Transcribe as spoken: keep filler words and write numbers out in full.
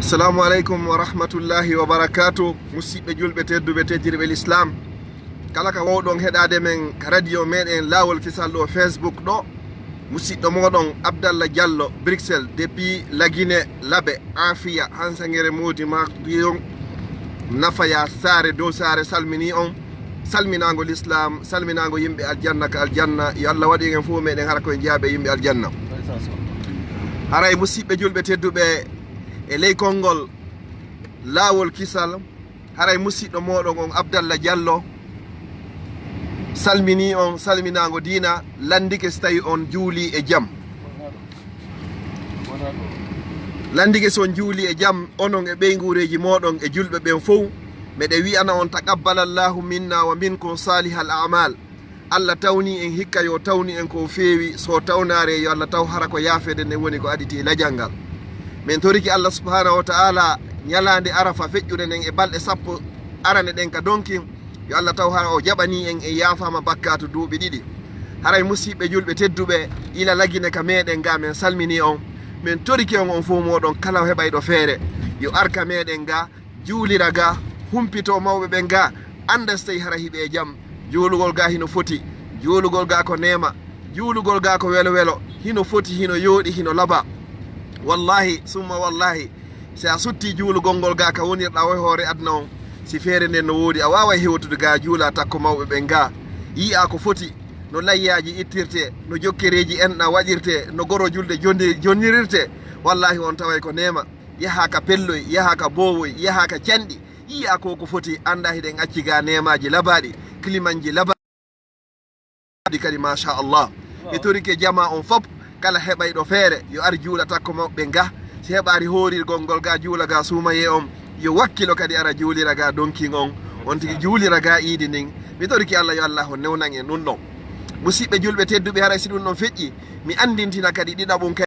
Assalamu aleykum wa rahmatullahi wa barakatuh. Musidɓe julɓe tedduɓe, teddirɓe l'islam, kala ka wowɗon heɗade men ka radio meɗen Lawol Kisal ɗo Facebook ɗo, musidɗo moɗon Abdallah Diallo, Bruxelles, depuis Lagine Labe, Afia, Hansangere, Modi Maguion, Nafaya, Sare dow Sare, salmini on. Salminago l'islam, salminago yimɓe aljanna ka aljanna. Yo Allah waɗu en fof meɗen hara koye jaaɓe yimɓe aljanna. Haray musidɓe julɓe tedduɓe, e ley konngol Laawol Kisal, haray musidɗo moɗon on Abdallah Diallo salmini on salminago diina, landike si tawi on juuli e jam. Landike si on juuli e jam, onon e ɓeynguureeji moɗon e julɓe ɓen fow. Meɗe wi'ana on, taqabbalallahu minna wa minkum salihal a'mal. Allah tawni en, hikka yo tawni en ko feewi. So tawnaare, yo Allah taw hara ko yaafeede nden woni ko aditi e lajal ngal. Min toriki Allah subhanahu wa ta'ala, ñalaande Arafa feƴƴude nden e balɗe sappo arane ɗen ka donkin, yo Allah taw hara o jaɓani en, e yaafaama bakkaatu duuɓi ɗiɗi. Haray musidɓe julɓe tedduɓe, ila Lagine ka meɗen ga, min salmini on. Min toriki on, on fof moɗon kala heɓayɗo feere, yo ar ka meɗen ga, juulira ga, humpito mawɓe ɓen ga, annda si tawi hara hiɓe e jam. Juulugol ga hino foti, juulugol ga ko neema, juulugol ga ko welo welo, hino foti, hino yooɗi, hino laba. Wallahi summa wallahi, si a sutti juulugol ngol ga ka wonirɗa o e hoore aduna on, si feere nden no woodi, a waaway hewtude ga juula takko mawɓe ɓen ga, yi'a ko foti, no layyaaji ittirte, no jokkereeji enɗa waɗirte, no goro julde jondi-, jonnirirte. Wallahi on taway ko neema. Yaha ka pelloy, yaha ka boowoy, yaha ka canɗi, yi'a ko ko foti, annda hiɗen acci ga neemaaji labaaɗi, klimanji labaaɗi kadi, machallah. Mi torike jama on fop, kala heɓayɗo feere, yo ar juula takko mawɓe ga. Si heɓaari hoorirgol ngol ga juula ga suumayee on, yo wakkilo kadi ara juulira ga donkin on, on tigi juulira ga iidi ndin. Mi torike Allah, yo Allah on newnan en ɗum ɗon. Musidɓe julɓe tedduɓe, haray si ɗum ɗon feƴƴi, mi anndintina kadi ɗiɗaɓum kadi.